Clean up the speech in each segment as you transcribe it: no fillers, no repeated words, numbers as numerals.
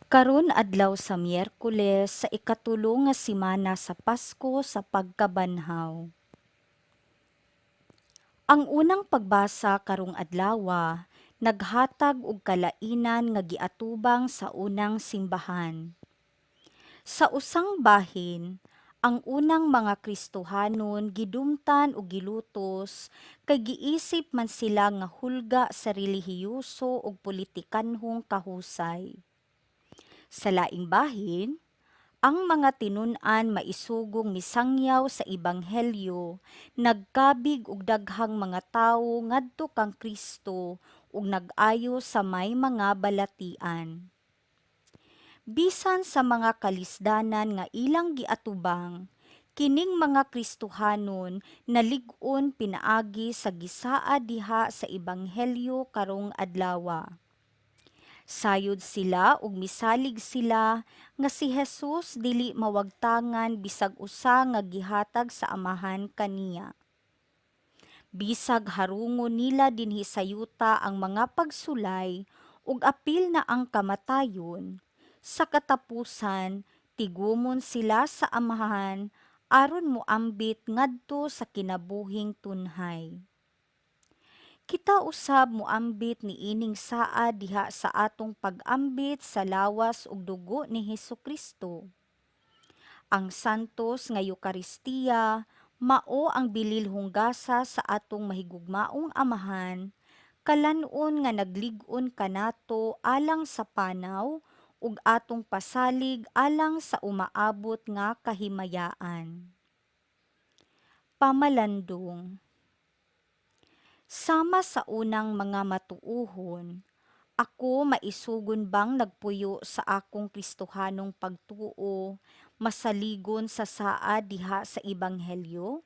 Karon adlaw sa Miyerkules sa ikatulo nga semana sa Pasko sa pagkabanhaw. Ang unang pagbasa karong adlawa naghatag og kalainan nga giatubang sa unang simbahan. Sa usang bahin, ang unang mga Kristohanon gidumtan og gilutos kay giisip man sila nga hulga sa relihiyoso ug politikanhong kahusay. Sa laing bahin, ang mga tinun-an maisugong misangyaw sa ebanghelyo, nagkabig og daghang mga tawo ngadto kang Kristo ug nag-ayo sa may mga balatian. Bisan sa mga kalisdanan nga ilang giatubang, kining mga Kristohanon nalig-on pinaagi sa gisaad diha sa ebanghelyo karong adlawa. Sayod sila ug misalig sila nga si Jesus dili mawagtangan bisag usa nga gihatag sa Amahan kaniya. Bisag harungon nila dinhi sa yuta ang mga pagsulay ug apil na ang kamatayon, sa katapusan tigumon sila sa Amahan aron moambit ngadto sa kinabuhing tunhay. Kita usab moambit niining saad diha sa atong pag-ambit sa lawas ug dugo ni Hesukristo. Ang santos nga Eukaristiya mao ang bililhong gasa sa atong mahigugmaong Amahan, kalan-on nga naglig-on kanato alang sa panaw ug atong pasalig alang sa umaabot nga kahimayaan. Pamalandong. Sama sa unang mga matuohon, ako maisugon bang nagpuyo sa akong Kristohanong pagtuo, masaligon sa saad diha sa ebanghelyo?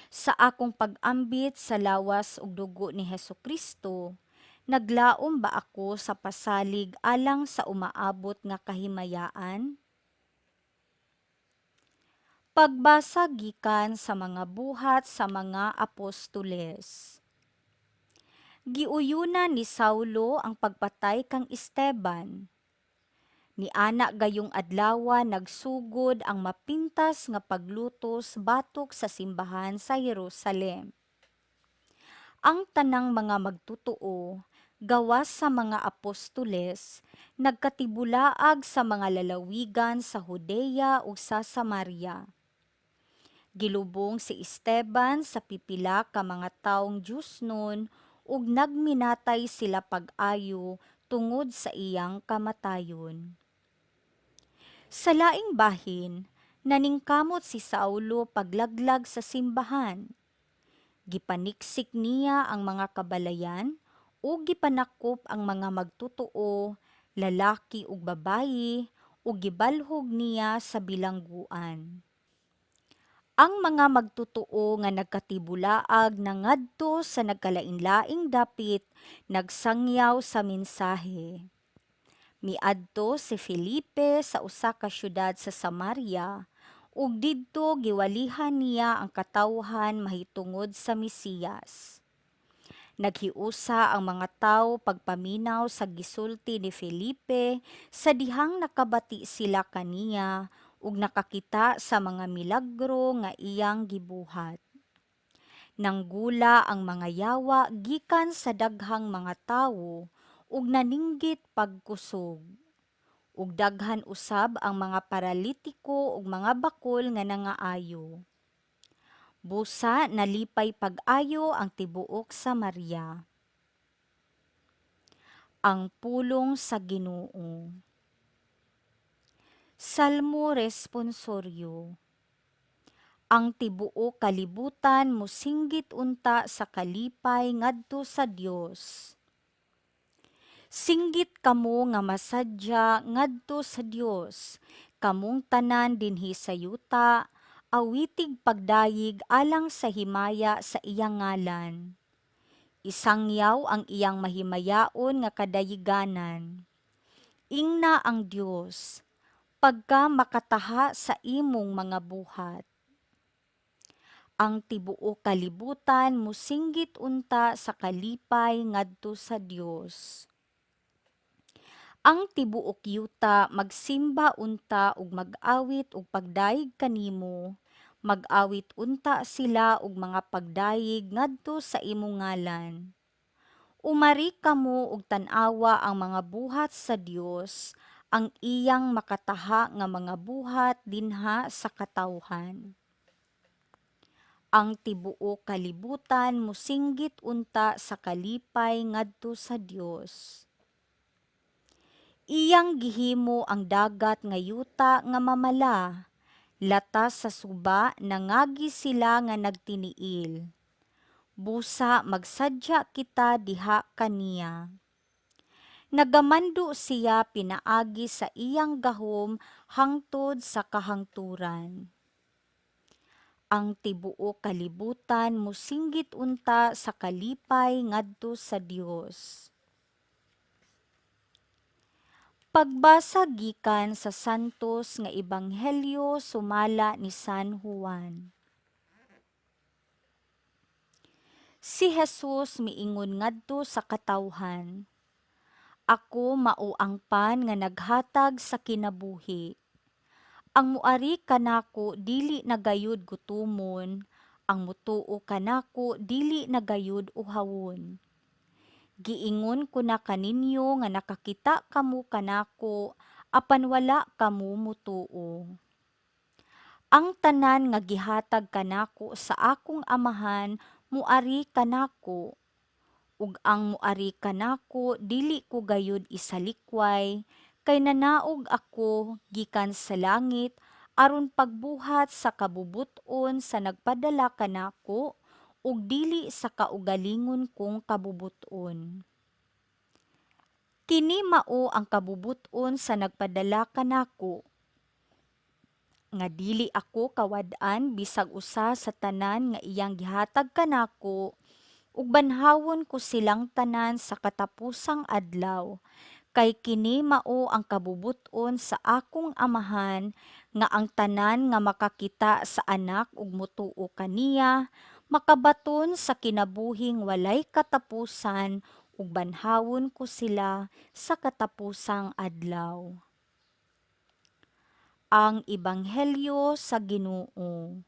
Sa akong pag-ambit sa lawas ug dugo ni Hesukristo, naglaom ba ako sa pasalig alang sa umaabot nga kahimayaan? Pagbasa gikan sa mga Buhat sa mga Apostoles. Giuyunan ni Saulo ang pagpatay kang Esteban. Niana gayong adlawa nagsugod ang mapintas nga paglutos batok sa simbahan sa Jerusalem. Ang tanang mga magtotoo gawas sa mga apostoles nagkatibulaag sa mga lalawigan sa Judea ug sa Samaria. Gilubong si Esteban sa pipila ka mga tawong Diyosnon ug nagminatay sila pag-ayo tungod sa iyang kamatayon. Sa laing bahin, naningkamot si Saulo paglaglag sa simbahan. Gipaniksik niya ang mga kabalayan ug gipanakop ang mga magtotoo, lalaki ug babayi, ug gibalhog niya sa bilangguan. Ang mga magtotoo nga nagkatibulaag nangadto sa nagkalain-laing dapit nagsangyaw sa mensahe. Miadto si Felipe sa usa ka syudad sa Samaria ug didto giwalihan niya ang katawhan mahitungod sa Mesiyas. Naghiusa ang mga tawo pagpaminaw sa gisulti ni Felipe sa dihang nakabati sila kaniya ug nakakita sa mga milagro nga iyang gibuhat. Nanggula ang mga yawa gikan sa daghang mga tawo ug naninggit pagkusog. Ug daghan usab ang mga paralitiko ug mga bakol nga nangaayo. Busa nalipay pag-ayo ang tibuok Samaria. Ang pulong sa Ginoo. Salmo responsoryo. Ang tibuok kalibutan mosinggit unta sa kalipay ngadto sa Dios. Singgit kamo nga masadya ngadto sa Dios, kamong tanan dinhi sa yuta, awitig pagdayeg alang sa himaya sa iyang ngalan. Isangyaw ang iyang mahimayaon nga kadayeganan. Ingna ang Dios, pagka makataha sa imong mga buhat. Ang tibuok kalibutan mosinggit unta sa kalipay ngadto sa Dios. Ang tibuok yuta magsimba unta ug mag-awit og pagdayeg kanimo, mag-awit unta sila og mga pagdayeg ngadto sa imong ngalan. Umari kamo ug tan-awa ang mga buhat sa Dios, ang iyang makataha nga mga buhat dinha sa katawhan. Ang tibuok kalibutan mosinggit unta sa kalipay ngadto sa Dios. Iyang gihimo ang dagat nga yuta nga mamala, latas sa suba nangagi sila nga nagtiniil. Busa magsadya kita diha kaniya. Nagamando siya pinaagi sa iyang gahom hangtod sa kahangturan. Ang tibuok kalibutan mosinggit unta sa kalipay ngadto sa Dios. Pagbasa gikan sa Santos nga Ebanghelyo sumala ni San Juan. Si Jesus miingon ngadto sa katawhan, "Ako mao ang pan nga naghatag sa kinabuhi. Ang muari kanako dili na gayud gutomon, ang mutuo kanako dili na gayud uhawon. Giingon ko na kaninyo nga nakakita kamo kanako apan wala kamo mutuo. Ang tanan nga gihatag kanako sa akong Amahan muari kanako, ug ang muari kanako dili ko gayud isalikway, kay nanaog ako gikan sa langit aron pagbuhat sa kabubut-on sa nagpadala kanako ug dili sa kaugalingon kong kabubut-on. Kini mao ang kabubut-on sa nagpadala kanako, nga dili ako kawad-an bisag usa sa tanan nga iyang gihatag kanako, ug banhawon ko silang tanan sa katapusang adlaw, kay kini mao ang kabubut-on sa akong Amahan nga ang tanan nga makakita sa Anak ug motuo kaniya makabaton sa kinabuhing walay katapusan, ug banhawon ko sila sa katapusang adlaw." Ang Ebanghelyo sa Ginoo.